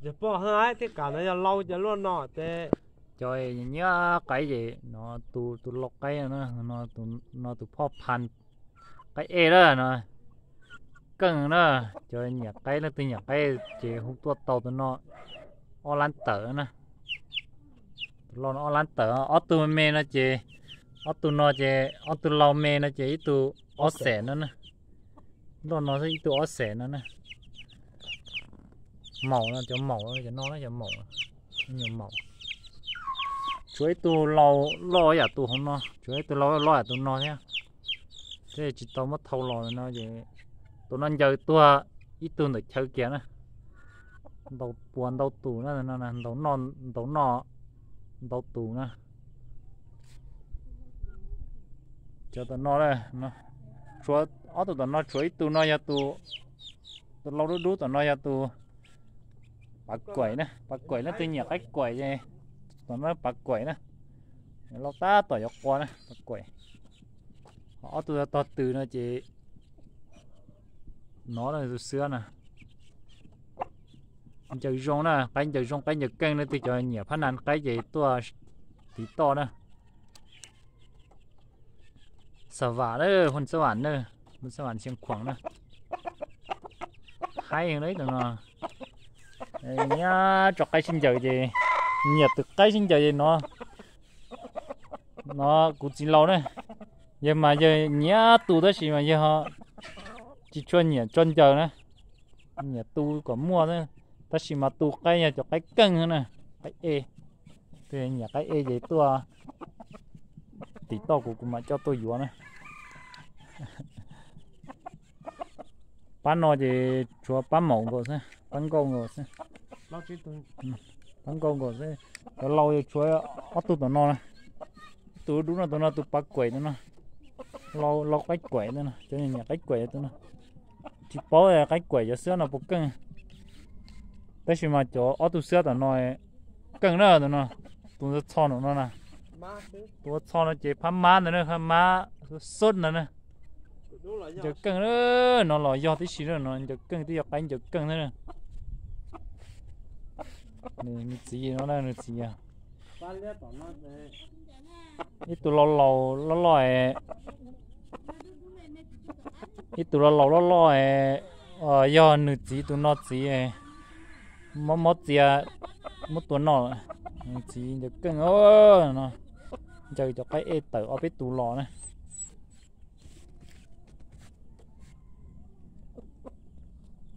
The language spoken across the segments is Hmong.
Yog poj thiab kav no yog lau cov luaj no ces cov nyiam qaib ces no, tus lau qaib no, no tus phoj phan qaib ej lawm no, keej na. Cov nyiam qaib, leej twg nyiam qaib ces hu tuaj tau tus no ob lab tawm na. Tus lau no ob lab tawm, ob tug me no ces, ob tug no ces ob tug lau me no ces ib tug ob xees no na. Lau no ib tug ob xees no na. Maum no, cov maum, cov no cov maum, me nyuam maum. Tshuav ib tug lau loj yam tus hauv no, tshuav ib tug lau loj yam tus no thiab. Thiab tsis tau muab thau los no ces tus no ncaws tuag ib tug ntawm chaw kiag na. Ntaus puas ntau tus na, ntaus noj ntau tus na. Cov tom no, tshuav ob tug tom no, tshuav ib tug no yog tus, tus lau dub dub tom no yog tus pav kuaim na, pav kuaim, leej twg nyiam qaib kuaim ces tom no pav kuaim na. Lau tab tom yuav qua na, pav kuaim. Ho ob tug tog tws no ces no tus xwb na. Ncaws zoo na, qaib ncaws zoo, qaib ncaws keej, leej twg cov nyiam phab nas qaib ces tuaj tiv toj na. Xa vam na, Hwj Xab Vam na, Hwj Xab Vam Xeev Khuam na. Haib heev li tus no. Nyiam tso qaib sib ncaws ces, nyiam tus qaib sib ncaws ces no, no kuv txiv laus na. Yawg mas yawg nyiam tu tab sis mas yawg tsis tshua nyiam tso ncaws na. Nyiam tu kom muaj, tab sis mas tu qaib yog cov qaib keej na, qaib ej. Nyiam qaib ej ces tuaj tim toj kuv, kuv mam coj tuaj yuav na. Pab no ces tshuav pab maum nkaus xwb, pab nkauj nkaus xwb. Pab nkauj nkaus xwb. Cov lau yog tshuav ob tug tom no na. Tus dub no, tus no tus pav kuaim tus no. Lau, lau qaib kuaim tus no, cov nyiam qaib kuaim tus no. Tsis paub qaib kuaim cov xwb no puas keej. Tab sis mas cov ob tug xwb tom no keej na tus no. Tus ntawd txho no na. Tus txho no ces phab mab ntawd na, phab mab xub ntawd na. Ncaws keej na, no los yog tib si na, no ncaws keej, twb yog qaib ncaws keej thiab na. Nws txiv no, nws txiv ib tug lau laus loj loj, ib tug lau laus loj loj, yog nws txiv tus no txiv, mob mob txias muab tua noj lawm. Nws txiv ncaws keej no, ncaws cov qaib ej tawm ob peb tus los na.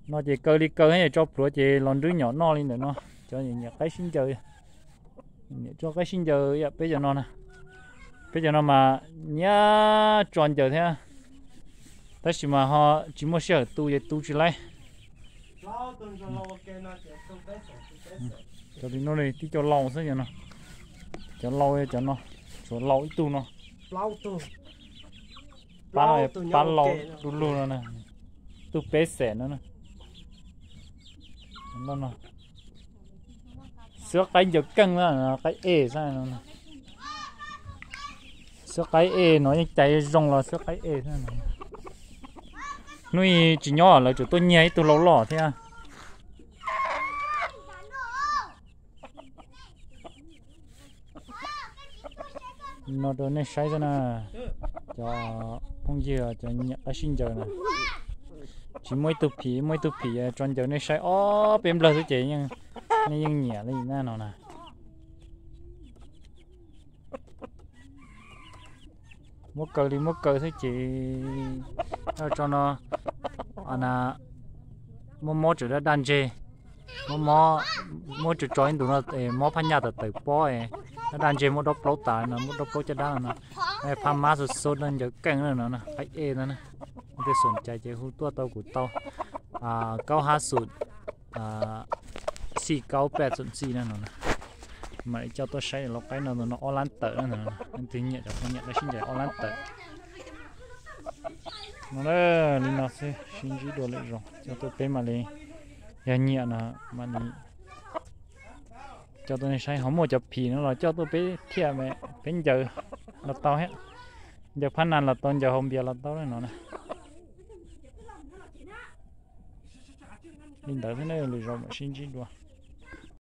No ces kaw li kaw, tso plhuav ces los nrwb nyom noj li ntawm no. Cov nyiam qaib sib ncaws, nyiam tso qaib sib ncaws yam peb cov no na. Peb cov no mas nyiam tso ncaws thiab, tab sis mas ho tsis muaj sij hawm tu ces tu tsis laib. Cov li no tib co lau xwb no. Cov lau cov no, tshuav lau ib tug no. Pab no, pab lau du lug no, tug peb xees no. Xwb qaib ncaws keej, qaib ej xwb. Xwb qaib ej no yeej cais zoo los xwb qaib ej xwb. Hnub i tsis nyob lawv tseem tuaj nyiag ib tug lau loj thiab. No rau nej saib xwb na, cov phooj ywg cov nyiam qaib sib ncaws na, tsis muaj ib tug phim, muaj ib tug phim tso ncaws nej saib ob peb nplawg xwb ces nej yeej nyiam li na no na. Muab kaw li muab kaw xwb ces tso no, mob mob tseem daj daj ntseg, mob mob, muab tso tso ib ntus no, mob phaj nyaj tawm tawm pob, daj daj ntseg muab dob plaub tas no, muab dob plaub caj dab no. Phaj mab xub xub no ncaws keej no, qaib ej no. Leej twg xoom cai ces hu tuaj tau kuv tau, kaub hab xum, xij kaub paj xoom xij no no. Mam li coj tuaj saib lau qaib no, no ob lab tawm no. Leej twg nyiam cov phooj nyiam qaib sib ncaws ob lab tawm no. Li no xwb, sib ntsib dua lwm zaus coj tuaj peb mam li, yog nyiam no mam li coj tuaj nej saib. Ho muaj cov phim no los coj tuaj peb thiaj, peb ncaws los tau thiab. Ncaws phab nas los tau, ncaws hauv npias los tau no na. Li ntawd thiab, lwm zaus mam sib ntsib dua.